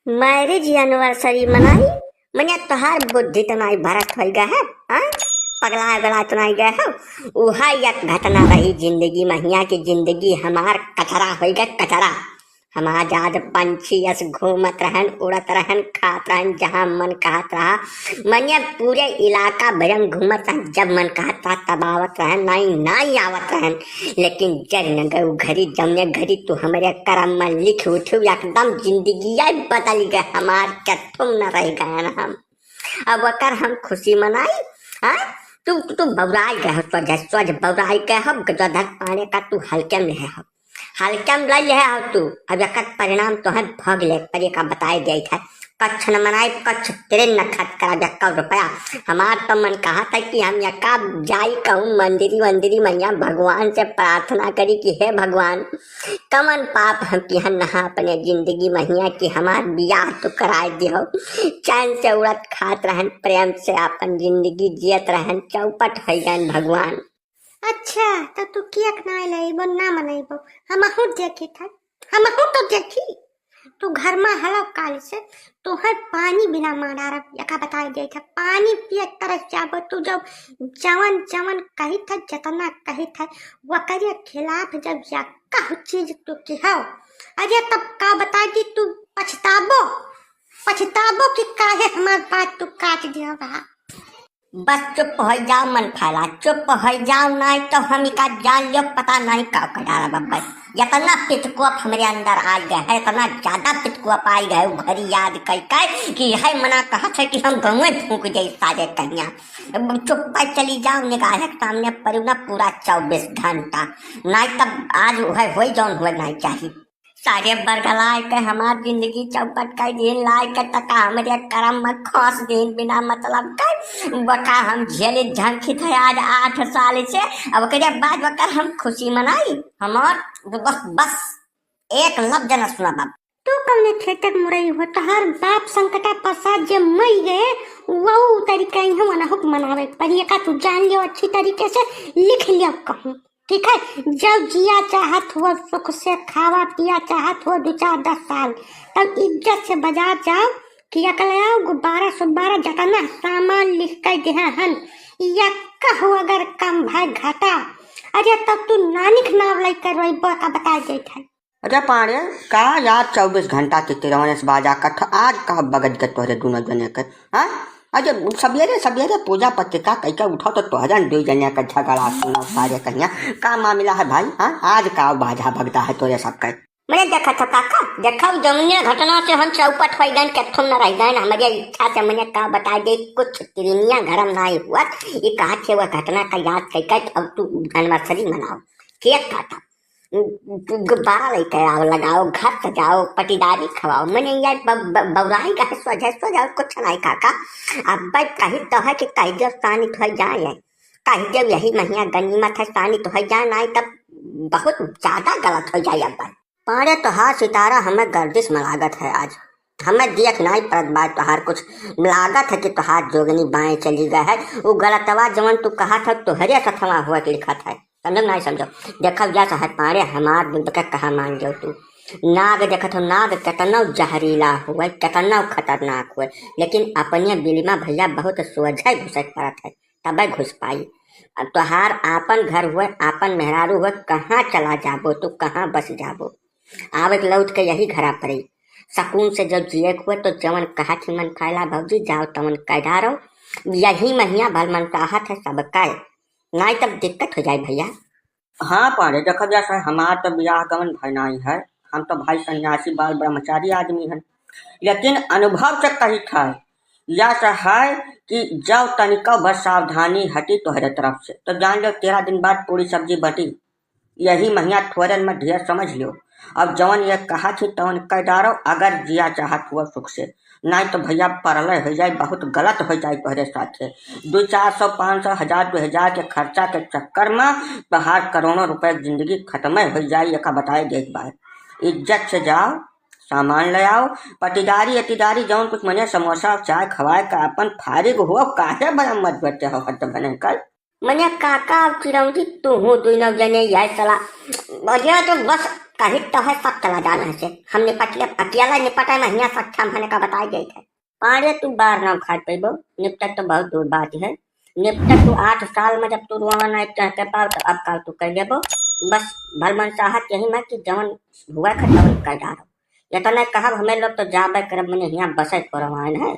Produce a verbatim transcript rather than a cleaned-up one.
Marriage anniversary मनाई? मने तोहार बुद्धि तो नाई भ्रष्ट होई गए है, हाँ? पगलाए गलाए तो नाई गए हो? उहा एक घटना रही जिंदगी महिया की, जिंदगी हमार कचरा होई गए, कचरा। हम आजाद पंछी अस घूमत रहन, उड़त रहन, खात रहन, जहाँ मन कहत रहा। मने पूरे इलाका भरन घूमत रहन, जब मन कहत रहा तब आवत रहन, नाई, नाई आवत रहन। लेकिन जर न गए उ घड़ी, जौने घड़ी तू हमरे करम में लिख उठू, एकदम जिंदगी आई बदल गए हमार, के तुम न रह गए हम। अब ओकर हम खुशी मनाई, हाँ? तू, तू बौराई गए हो, सोझ, सोझ बौराई गए हो, गजोधर पाने का तू हल्के में रहे हो। हल्के में ले लिहे हो तू, अब एकर परिणाम तोहे भोग ले परी, का बताई देत है। कच्छ न मनाई, कच्छ तेरे न खर्च करा, एक्का रुपया। हमार तो मन कहत है कि हम एका जाई कहूँ मंदिरी वंदिरी मैया भगवान से प्रार्थना करी कि हे भगवान, कमन पाप हम किहन नहा अपने जिंदगी महिया कि हमार बियाह तू कराए दिहो। चैन से उड़त खात रहन, प्रेम से अपन जिंदगी जियत रहन, चौपट होइ गए भगवान। अच्छा, तो तू केक ना लइबो, ना मनइबो, हमहू देखी था, हमहू तो देखी। तू घर में हलो काल से, तोहर पानी बिना मार डारब, एका बताई देत है, पानी पिए तरस जाबो तू। जब जवन जवन कही था, जतना कही था, वकरे खिलाफ जब या कहू चीज तू किहो, अरे तब का बताई दी तू, पछताबो, पछताबो कि काहे हमार बात तू काट दिया रहा। बस चुप होइ जाओ मन फैला, चुप होइ जाओ, नाई तो हम इका जान लियो पता नाई का कर डाला बब्बर। इतना पितकोप हमरे अंदर आ गया है, इतना ज्यादा पितकोप आ गया है, उ घड़ी याद कर कर कि है मना कहत है कि हम गंवे फूंक दे सारे कहिया। अब चुप पर चली जाओ, निगाह के सामने पड़ू ना पूरा चौबीस घंटा, नाई तब आज है होई जौन होई नाई चाहिए। सारे बरगलाए के हमार जिंदगी चौपट कर दिन, लाए के तका हमरे करम में खोस दिन बिना मतलब के। बका हम झेले झंखी थे आज आठ साल से, अब ओकरे बाद ओकर हम खुशी मनाई। हमार बस, बस एक लफ्ज न सुना बाप। तू कौने खेतक मुरई हो, तोहार बाप संकटा पसाद जे मई गए, वो तरीका ही हम अनहुक मनावे। पर ये का तू जान लियो अच्छी तरीके से, लिख लियो कहूँ। ठीक है, जब जिया चाहत हो सुख से खावा पिया चाहत हो दो चार दस साल, तब इज्जत से बाजार जाओ कि अकलयाओ गुब्बारा सुब्बारा जतना सामान लिख कर देहा हन, या कहो अगर कम भाई घाटा, अरे तब तू नानिक नाव लेकर रोइबो का बताई देत है। अरे पाड़े, का यार चौबीस घंटा के तिरवन इस बाजा कट, आज का बगद के तोरे दोनों जने के, हाँ? अरे सवेरे सवेरे पूजा पत्रिका कइके उठो तो तोहरन दुई जने का झगड़ा सुनो सारे कहिया। का मामला है भाई, हाँ? आज का बाजा बगदा है तोरे सबके? मने देखा था काका, देखा जमुनिया घटना से हम चौपट हो गए, कत्थुम न रह गए, हमारे इच्छा से मने का बता दे, कुछ तिरनिया घरम ना हुआ, ये कहा थे वह घटना का याद कइके अब तू एनिवर्सरी मनाओ, केक काटा। गुब्बारा लेके आओ, लगाओ, घर सजाओ, पटीदारी खवाओ। मने यार ब-, ब-, बौराई का है, सोझे, सोझे और कुछ नहीं काका। अब भाई कही तो है कि कही जो सानी तो है जाए, कही जो यही महीना गनीमत है, सानी तो है जाए, नहीं तब बहुत ज्यादा गलत हो जाए। अब भाई पाड़े तोहार सितारा हमें गर्दिश में लागत है आज। हमें देख नाई परत बा तोहार कुछ, लागत है कि तोहार जोगनी बाएं चली गए है। वो गलतवा जवन तू कहा था तोहरे सथवा हुआ के लिखत है। समझो नाई समझो। देखो या सहर पाड़े हमार दुख के कहा मान जाओ तू। नाग देखत हो, नाग केतना जहरीला हुए, केतना खतरनाक हुए, लेकिन अपने बिलिमा भैया बहुत सोझे घुसे के परत है, तबे घुस पाई। अब तोहार आपन घर हुए, आपन मेहरारू हुए, कहाँ चला जाबो तू, कहाँ बस जाबो? आवे के लौट के यही घरा पड़ी। सकून से जब जिए के हुए तो जवन कहा थी मन खायला भौजी, जाओ तवन कह डारो। यही महिया भल मन चाहत है सबका, नाई तब दिक्कत हो जाए भैया। हाँ पाड़े, देखब जा सर, हमार तो बियाह गमन भय नाई है, हम तो भाई सन्यासी बाल ब्रह्मचारी आदमी हन, लेकिन अनुभव से कही था, या तो है कि जब तनिको भर सावधानी हटी तोहरे तरफ से, तो जान लो तेरह दिन बाद पूरी सब्जी बटी। यही महिया थोरन में ढेर समझ लियो। अब जवन ये कहा थी तवन कह डारो, अगर जिया चाहत हुआ सुख से, नहीं तो भैया परलय हो जाए, बहुत गलत हो जाए तोहरे साथे। दो चार सौ, पाँच सौ, हजार, दो हजार के खर्चा के चक्कर में तोहार करोड़ों रुपए के जिंदगी खत्म हो जाए, एका बताए देख बार। इज्जत से जाओ, सामान ले आओ, पटीदारी अटीदारी जौन कुछ मने समोसा चाय खवाए का अपन फारिग हो, काहे बड़ा मत बैठे हो हद बने कर। मने काका और चिरौंजी, तू हूँ दुइनो जने यह साला। बजे तो बस कही तो है, सब चला जाना है से। हम निपट ले, अकेला निपटे में हियाँ सक्षम है का बताई गई है। पाड़े तू बार ना उखाड़ पैबो, निपटक तो बहुत दूर बात है। निपटक तू आठ साल में जब तू रोना नहीं कह के पाओ तो अब काल तू कह लेबो। बस भलमन चाहत यही में कि जवन हुआ खतवन कर डालो। इतना कहब हमें लोग तो जाबे करब, मने हियाँ बसे करवाइन है।